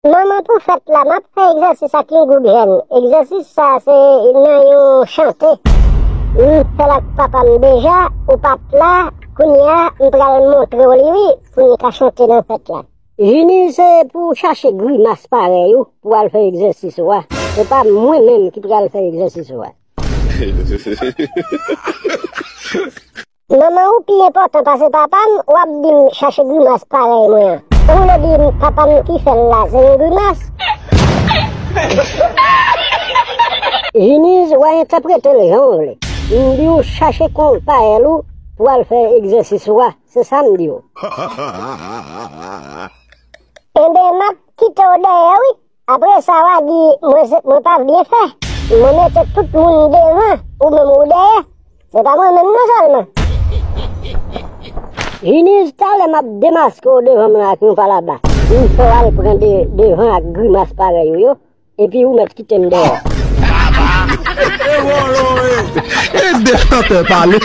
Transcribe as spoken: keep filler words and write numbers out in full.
Manman, pou fèt la, m ap fè egzèsis ak yon gwoup jèn. Egzèsis sa se nan yon chante. M fè l ak papa m deja, ou pa t la, kounye a, m pral montre w li wi, pou n ka chante nan fèt la. Jini, se pou w chache grimas parèy ou, pou w al fè egzèsis ou a. Se pa mwen menm ki pral fè egzèsis ou a. Manman ou pi enpòtan pase papa m, w ap di m chache grimas parèy mwen an. Ou vle di m papa m ki fè l la, se yon grimas? Jiniz, w a entèprete l jan w vle. M di w chache konpayèl ou pou w al fè egzèsis ou a, se sa m di w. Enben, m ap kite w dèyè wi. Apre sa, w a di, mwen se, mwen pa byen fè. Mwen mete tout moun devan, ou menm ou dèyè. Se pa mwen menm non sèlman. Jiniz, talè m ap demaske w devan m nan ak yon palaba. M fè w al pran de, devan ak grimas parèy ou yo, epi ou mèt kite m dèyè. E de chantè pale.